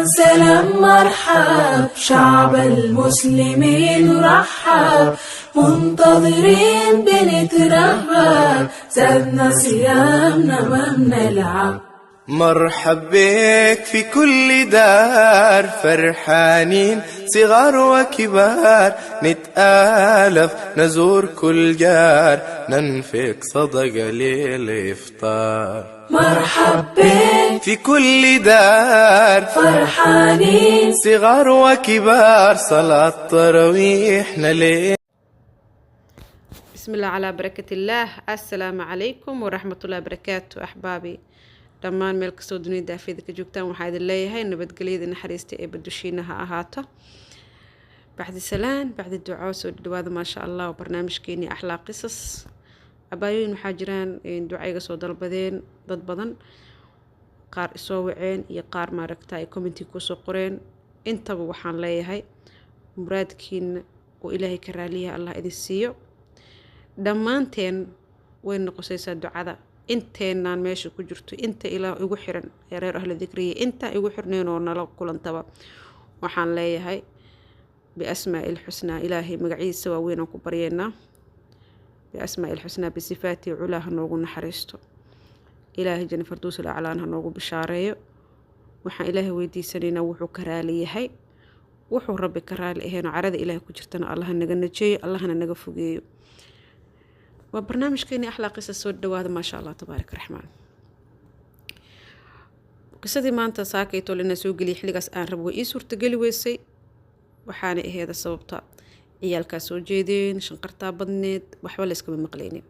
سلام مرحب، شعب المسلمين رحب، منتظرين بنترهب، زادنا صيامنا ما بنلعب. مرحب بك في كل دار، فرحانين صغار وكبار، نتآلف نزور كل جار، ننفق صدقة للإفطار. مرحب بك في كل دار، فرحانين صغار وكبار، صلاة تراويحنا ليه. بسم الله على بركة الله. السلام عليكم ورحمة الله وبركاته. أحبابي dhammaan meel kastoo dunida daafeeda ka joogtaan, waxaa idin leeyahay nabadgelyada naxariista ee badushiina ha ahaato. Bacdi salaan, bacdi duco, soo dhawaada, maasha Allah, oo barnaamijkeenii Axlaa Qisas. Abaayooyin waxaa jiraan ducayga soo dalbadeen dad badan, qaar isoo waceen iyo qaar maaragta ay commenti kusoo qoreen. Intaba waxaan leeyahay muraadkiina oo Ilaahay ka raaliyaha Allah idin siiyo. Dhammaanteen way noqosaysaa ducada, inteenaan meesha ku jirto, inta Ilaah igu xiran ee reer ahla dikriya, inta igu xirnayn oo nala kulantaba, waxaan leeyahay biasmaa'i lxusnaa, Ilaahay magaciisa waaweyn aan ku baryeynaa, biasmaa'i lxusnaa bisifaati culaa ha noogu naxariisto, Ilaahay janna farduusul aclaan ha noogu bishaareeyo. Waxaan Ilaahay weydiisanaynaa wuxuu ka raali yahay, wuxuu Rabbi ka raali ahayn oo carada Ilaahay ku jirtana Allaha naga najeeyo, Allahana naga fogeeyo. Waa barnaamijkeeni Axlaa Qisa. Soo dhawaada, maasha Allah, tabaarak raxmaan. Qisadii maanta saakaytol inaan soo geliyay xilligaas aan rabo way ii suurtageli weysay. Waxaana aheeda sababta ciyaalkaa soo jeedeen, shanqartaa badneed, waxba layskama maqlaynin.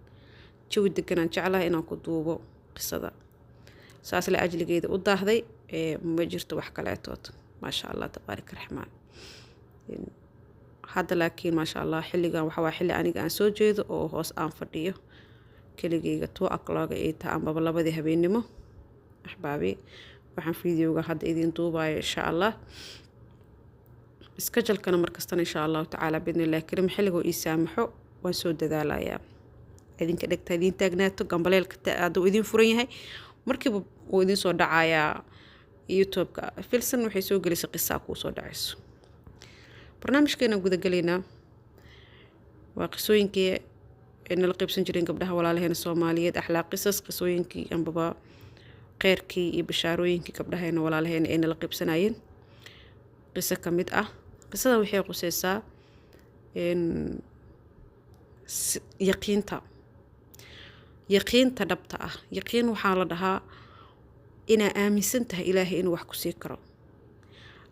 Jawi deganaan jeclahay inaan ku duubo qisada, saas la ajligeeda u daahday, ma jirto wax kaleetood. Maasha Allah, tabaarak raxmaan. Hadda laakiin, maasha Allah, xilligan waxaa waa xilli aniga aan soo jeedo oo hoos aan fadhiyo keligeyga, 2 o'clock ay tahay ambaba 2dii habeennimo. Axbaabi, waxaan videoga hadda idiin duubayo, insha Allah, iskajalkana markastana, insha Allahu tacaala, biidni illahi karim, xilligoo ii saamaxo waan soo dadaalayaa. Idinka dhegta idiin taagnaato, gambaleelka hadduu idiin furan yahay, markiiba wuu idiin soo dhacayaa YouTube-ka. Filson waxay soo gelisay qisaa kuu soo dhacayso. Barnaamijkeena gudagelaynaa waa qisooyinkii ay nala qaybsan jireen gabdhaha walaalaheena Soomaaliyeed, Axlaa Qisas, qisooyinkii ambaba kheyrkii iyo bashaarooyinkii gabdhaheena walaalaheena ay nala qaybsanayeen qiso ka mid ah. Qisada waxay quseysaa yaqiinta, yaqiinta dhabta ah. Yaqiin waxaa la dhahaa inaa aaminsan tahay Ilaahay inuu wax ku sii karo.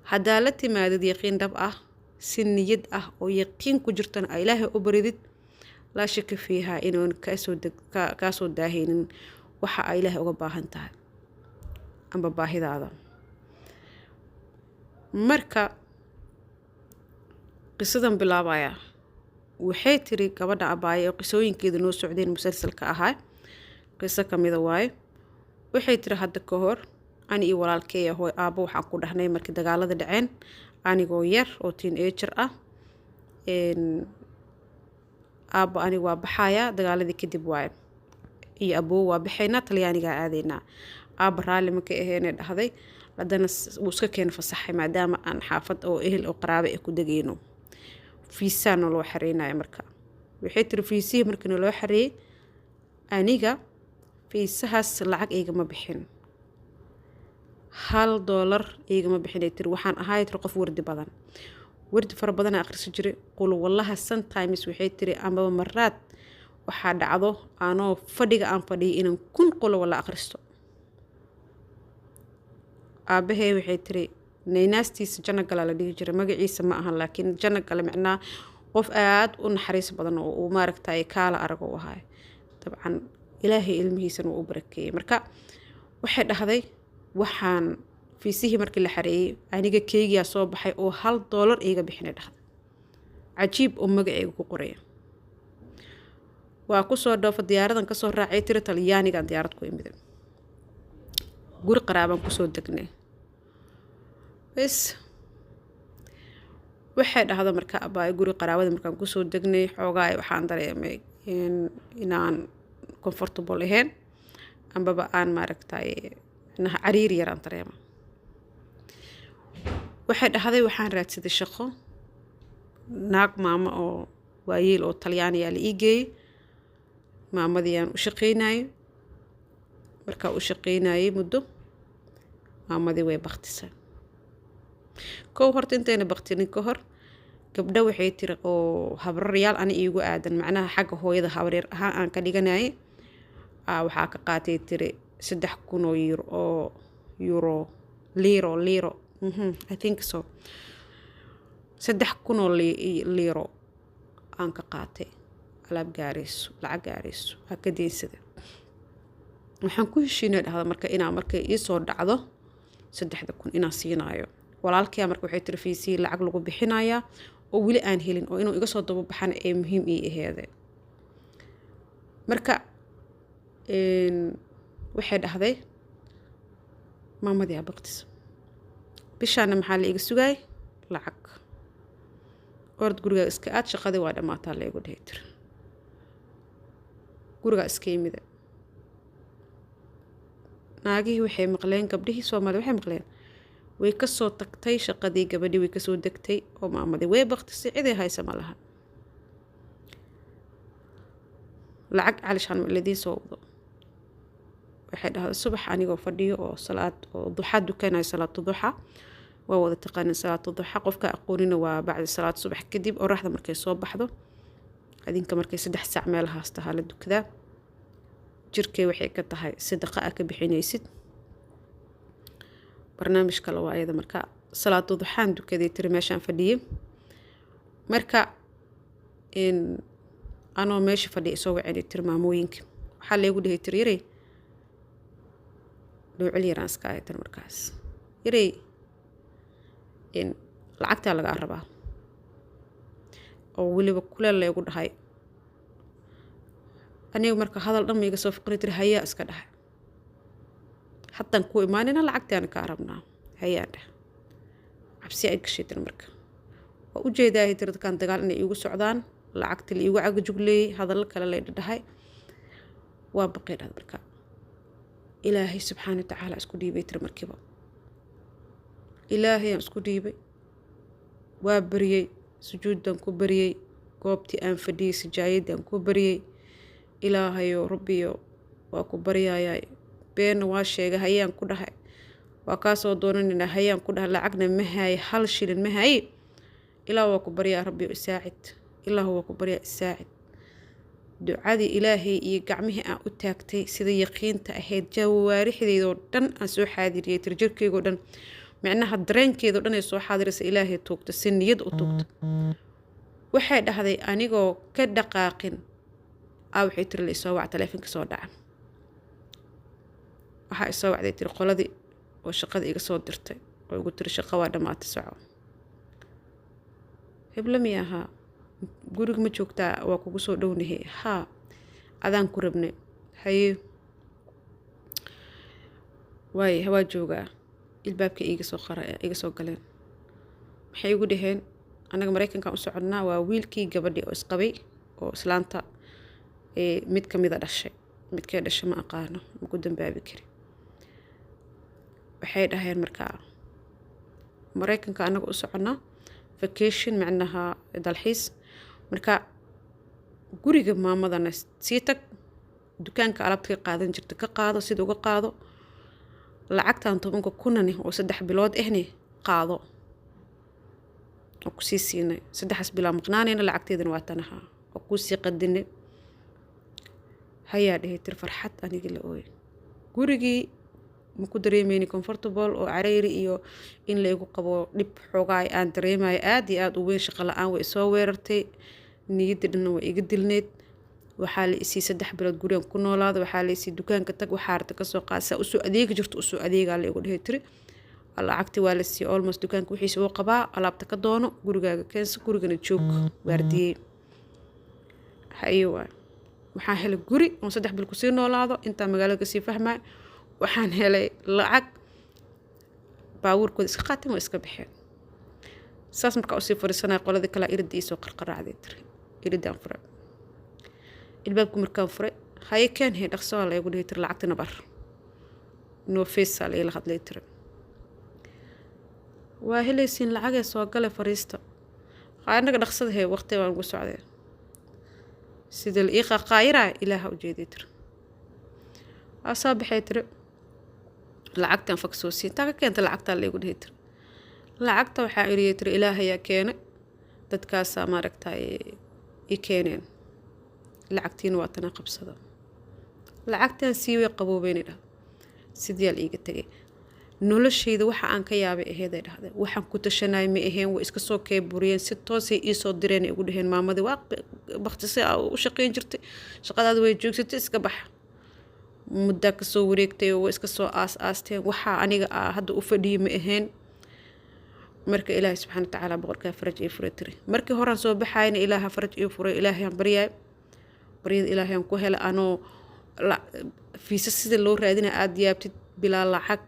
Haddaa la timaadid yaqiin dhab ah, si niyad ah oo yaqiin ku jirtana aa Ilaahay u baridid, laa shaka fiiha inuun kaasoo daahaynin waxa aa Ilaahay uga baahan tahay amba baahidaada. Marka qisadan bilaabaya, waxay tiri gabadha abaaye oo qisooyinkeeda noo socdeen musalsalka ahaa, qiso kamida waaye. Waxay tiri, hadda ka hor ani iyo walaalkeeya hooy aabbo waxaan ku dhahnay markii dagaalada dhaceen, anigoo yar oo teenager ah, "Aabbo, aniga waa baxayaa." Dagaaladii kadib waaye. "Iyo aboow waa baxaynaa, Talyaanigaa aadaynaa." Aabba raalli ma ka aheynay dhahday, haddana wuu iska keena fasaxay, maadaama aan xaafad oo ehel oo qaraabo ay ku degayno. Fiisaa naloo xareynaya. Marka waxay tiri, fiisihii markii naloo xareeyey, aniga fiisahaas lacag igama bixin, $1 igama bixin, ay tiri. Waxaan ahaay, tiri, qof wardi badan, wardi fara badan akhrisan jiray, qul wallaha. Sometimes, waxay tiri, amaba maraad waxaa dhacdo anoo fadhiga aan fadhiyay inaan 1000 qulo walla akhristo. Aabahee, waxay tiri, naynaastiisa Janno Galaa la dhihi jiray, magaciisa ma ahan, laakiin Janno Gale micnaa qof aada u naxariis badan oo uu maaragtay kaala arag u ahaay. Dabcan Ilaahay ilmihiisana wuu u barakeeyey. Marka waxay dhahday, waxaan fiisihii markii la xareeyey, aniga keygiyaa soo baxay oo $1 iiga bixinay, dhahday. Cajiib, oo magaceyga ku qoraya. Waa kusoo dhoofa, diyaaradan kasoo raacay, tiri, Talyaanigaan diyaarad ku imiday, guri qaraabaan kusoo degnay. Bes, waxay dhahda marka abaayo, guri qaraabada markaan kusoo degnay, xoogaa waxaan dareemay inaan comfortable ahayn ambaba aan maaragtay micnaha cariiri yaraan dareema. Waxay dhahday, waxaan raadsaday shaqo. Naag maamo oo waayeel oo Talyaaniyaa la ii geeyey. Maamadii aan u shaqeynayay. Markaa u shaqeynayay muddo, maamadii way baktisay. Kow, horta intayna baktinin ka hor, gabdho waxay tiri oo habraryaal ani iigu aadan, macnaha xagga hooyada habreer ahaan aan ka dhiganayay, waxaa ka qaatay tiri 3000 oo euro, oo euro, liro, liro, I think so, 3000 oo liro aan ka qaatay. Alaab gaarayso, lacag gaarayso aa ka deysada. Waxaan ku heshiinay, dhahda, marka inaa markay iisoo dhacdo 3000 inaan siinaayo walaalkaya. Marka waxay tiri fiisihii lacag lagu bixinayaa oo weli aan helin oo inuu iga soo dababaxana ee muhiim ii aheede. Marka waxay dhahday, maamadii aa baqtisa, bishaana maxaa la iga sugaay? Lacag. Orod, gurigaa iska aad, shaqadii waa dhammaataa la igu dhihi tiri. Gurigaa iska yimida. Naagihii waxay maqleen, gabdhihii Soomaalida waxay maqleen, way kasoo tagtay shaqadii gabadhii, way kasoo degtay oo maamadii way baktisay, ciday haysa ma laha, lacag calishaan ladiin soo wado. Waxay dhahday, subax anigoo fadhiyo oo salaad oo duxa dukanayo, salaatu duxa waa wada taqaanin. Salaatu duxa qofka aqoonina waa bacdi salaad subax kadib, oraxda markay soo baxdo, adinka markay 3 saac meelahaas tahaa la dukadaa. Jirkay waxay ka tahay sadaqa a ka bixinaysid. Barnaamij kale waa ayada. Marka salaatu duxaan dukaday tiri, meeshaan fadhiyey. Marka anoo meesha fadhiya isoo waceni tiri maamooyinka. Waxaa leegu dhihay tiri, yarey dhowcel yaraan iska ahay tiri markaas, yarey lacagtaa lagaa rabaa, oo weliba kuleel laygu dhahay. Aniga marka hadal dhan ma iga soo fiqri tiri. Hayaa iska dhahay, haddaan kuu imaanina, lacagtaana kaa rabnaa. Hayaan dheh. Cabsi ay gashay tiri. Marka waa ujeedaahay tiri dadkaan dagaal inay iigu socdaan, lacagti la iigu cagajugleeyey, hadallo kale lay dhadhahay. Waa baqay dhahda. Marka Ilaahay subxaana wa tacaala isku dhiibay tiri. Markiiba Ilaahay aan isku dhiibay, waa bariyey, sujuuddaan ku bariyey, goobtii aan fadhiyey sijaayadaan ku bariyey. Ilaahayo, Rabbiyo, waa ku baryayaa. Beenna waa sheegay, hayaan ku dhahay, waa kaasoo doonanayna, hayaan ku dhahay. Lacagna ma haaye, hal shilin ma haaye. Ilaah waa ku baryaa, Rabbiyo isaacid, Ilaah waa ku baryaa, isaacid. Ducadii Ilaahay iyo gacmihii aan u taagtay sida yaqiinta ahayd, jawaarixdeydoo dhan aan soo xaadiriyey tir, jirkeygoo dhan, micnaha dareenkeedoo dhan ay soo xaadiraysa, Ilaahay tuugta, si niyad u tuugta. Waxay dhahday, anigoo ka dhaqaaqin aa waxay tiri la isoo wac, taleefonka soo dhaca. Waxaa isoo wacday tiri qoladii oo shaqada iga soo dirtay oo igu tiri, shaqa waa dhammaatay, soco. Hebla mi ahaa? Guriga ma joogtaa? Waa kugu soo dhownahay. Haa, adaan ku rabnay. Haye, waay, waa joogaa. Ilbaabka iiga soo qara, iga soo galeen. Maxay igu dhaheen? Annaga Maraykankan u soconnaa. Waa wiilkii gabadhii oo isqabay oo islaanta mid ka mida dhashay. Midkay dhashay ma aqaano, ma ku dambaabi kari. Waxay dhaheen, markaa Maraykanka annaga u soconnaa, vacation, macnaha dalxiis. Marka guriga maamadana sii tag, dukaanka alaabta ka qaadan jirta ka qaado, sida uga qaado lacagtan 10-ka kunani oo 3 bilood ahne qaado oo kusii siinay. Saddexaas bilaa maqnaanayna, lacagteedana waa tanaha oo kuusii qadinay. Hayaa dhahay tir, farxad anigii la ooyay. Gurigii ma ku dareemeyni comfortable oo careyri iyo in laygu qabo dhib xoogaay aan dareemayo aad iyo aad u weyn. Shaqo la-aan way isoo weerartay, niyadda dhanna waa iga dilneyd. Waxaa la isii 3 bilood gurigan ku noolaada. Waxaa la isii dukaanka tag, waxaa rabta kasoo qaadsaa, usoo adeegi jirto, usoo adeegaa la igu dhihi tiri. Lacagti waa la siiyey almost. Dukaanka wixiisa uu qabaa, alaabta ka doono, gurigaaga keenso, gurigana joog, waardiyey. Haye waay, waxaan helay guri oon 3 bil kusii noolaado intaan magaalada kasii fahmay. Waxaan helay lacag. Baabuurkooda iska qaateen, waa iska baxeen. Saas markaa usii fadhiisanaya, qoladii kalaa iridda iisoo qarqaraacday tiri. Iridaan furay, ilbaabku markaan furay, haye, keen he, dhaqso waa la igu dhihi tiri, lacagtina bar no face aa la ila hadlay tiri. Waa helaysiin lacagee, soo gale, fariista annaga dhaqsadahe, waqti baan ugu socday. Sida la ii qaqaayiraa Ilaaha ujeeday, tiri. Waa soo baxay, tiri. Lacagtan fag soo siin, taa ka keenta lacagtaa la igu dhihi, tiri. Lacagta waxaa iriyay, tiri, Ilaahayaa keene, dadkaasaa maaragtay i keeneen, lacagtiina waa tana, qabsada. Lacagtan sii way qaboobeynay dhahda. Sidiyaa la iiga tegay. Noloshayda waxa aan ka yaabay aheeday dhahday. Waxaan ku tashanay ma aheen, way iska soo keeburiyeen, si toosay iisoo direen, ay ugu dheheen: "Maamadii waa baktise u shaqayn jirtay, shaqadaada way joogsatay, iska bax." Muddaa kasoo wareegtay oo way iska soo aas aasteen. Waxaa aniga hadda u fadhiyay ma aheen. Marka Ilaahay subxaana watacaala boqorkaa faraj ii furay, tiri. Markii horaan soo baxayna Ilaaha faraj ii furay, Ilaahayaan baryaay, baryada Ilaahayaan ku hela anoo fiisa sida loo raadina aada yaabtid, bilaa lacag.